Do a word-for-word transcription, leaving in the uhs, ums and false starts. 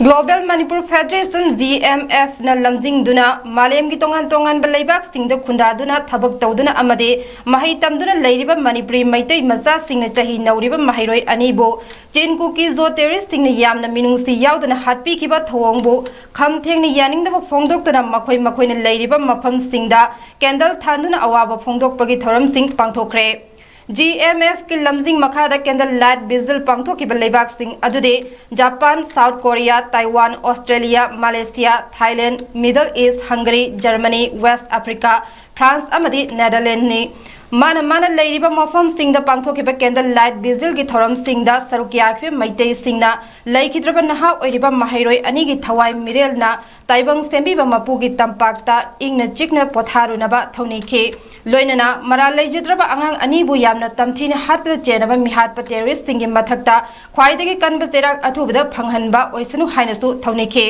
Global Manipur Federation, G M F ꯅ ꯂꯝꯖꯤꯡꯗꯨꯅ ꯃꯥꯂꯦꯝꯒꯤ ꯇꯣꯉꯥꯟ ꯇꯣꯉꯥꯟꯕ ꯂꯩꯕꯥꯛꯁꯤꯡꯗ ꯈꯨꯟꯗꯥꯗꯨꯅ ꯊꯕꯛ ꯇꯧꯗꯨꯅ ꯑꯃꯗꯤ ꯃꯍꯩ ꯇꯝꯗꯨꯅ ꯂꯩꯔꯤꯕ ꯃꯅꯤꯄꯨꯔꯤ ꯃꯩꯇꯩ ꯃꯆꯥꯁꯤꯡꯅ ꯆꯍꯤ ꯅꯧꯔꯤꯕ ꯃꯍꯩꯔꯣꯏ ꯑꯅꯤꯕꯨ ꯆꯤꯟ ꯀꯨꯀꯤ ꯖꯣ ꯇꯦꯔꯤꯁꯁꯤꯡꯅ ꯌꯥꯝꯅ ꯃꯤꯅꯨꯡꯁꯤ ꯌꯥꯎꯗꯅ ꯍꯥꯠꯄꯤꯈꯤꯕ ꯊꯧꯑꯣꯡꯕꯨ ꯈꯝ ꯊꯦꯡꯅ ꯌꯥꯅꯤꯡꯗꯕ ꯐꯣꯡꯗꯣꯛꯇꯨꯅ ꯃꯈꯣꯏ ꯃꯈꯣꯏꯅ ꯂꯩꯔꯤꯕ ꯃꯐꯝꯁꯤꯡꯗ ꯀꯦꯟꯗꯜ ꯊꯥꯟꯗꯨꯅ ꯑꯋꯥꯕ ꯐꯣꯡꯗꯣꯛꯄꯒꯤ ꯊꯧꯔꯝꯁꯤꯡ ꯄꯥꯡꯊꯣꯛꯈ꯭ꯔꯦ꯫ G M F ꯀꯤ ꯂꯝꯖꯤꯡ ꯃꯈꯥꯗ candle light vigil ꯄꯥꯡꯊꯣꯛꯈꯤꯕ ꯂꯩꯕꯥꯛꯁꯤꯡ ꯑꯗꯨꯗꯤ Japan, south Korea, Taiwan, Australia, Malaysia, Thailand, middle east, Hungary, Germany, west Africa, France ꯑꯃꯗꯤ ꯅꯦꯗꯔꯂꯦꯟꯗꯅꯤ꯫ ꯃꯥꯅ ꯃꯥꯅ ꯂꯩꯔꯤꯕ ꯃꯐꯝꯁꯤꯡꯗ ꯄꯥꯡꯊꯣꯛꯈꯤꯕ candle light vigil ꯒꯤ ꯊꯧꯔꯝꯁꯤꯡꯗ ꯁꯔꯨꯛ ꯌꯥꯈꯤꯕ ꯃꯩꯇꯩꯁꯤꯡꯅ ꯂꯩꯈꯤꯗ꯭ꯔꯕ ꯅꯍꯥ ꯑꯣꯏꯔꯤꯕ ꯃꯍꯩꯔꯣꯏ ꯑꯅꯤꯒꯤ ꯊꯋꯥꯏ ꯃꯤꯔꯦꯜꯅ ꯇꯥꯏꯕꯪ ꯁꯦꯝꯕꯤꯕ ꯃꯄꯨꯒꯤ ꯇꯝꯄꯥꯛꯇ ꯏꯪꯅ ꯆꯤꯛꯅ ꯄꯣꯊꯥꯔꯨꯅꯕ ꯊꯧꯅꯤꯈꯤ꯫ ꯂꯣꯏꯅꯅ ꯃꯔꯥꯜ ꯂꯩꯖꯗ꯭ꯔꯕ ꯑꯉꯥꯡ ꯑꯅꯤꯕꯨ ꯌꯥꯝꯅ ꯇꯝꯊꯤꯅ ꯍꯥꯠꯄꯗ ꯆꯦꯟꯅꯕ ꯃꯤꯍꯥꯠꯄ terrorist ꯁꯤꯡꯒꯤ ꯃꯊꯛꯇ ꯈ꯭ꯋꯥꯏꯗꯒꯤ ꯀꯟꯕ ꯆꯩꯔꯥꯛ ꯑꯊꯨꯕꯗ ꯐꯪꯍꯟꯕ ꯑꯣꯏꯁꯅꯨ ꯍꯥꯏꯅꯁꯨ ꯊꯧꯅꯤꯈꯤ꯫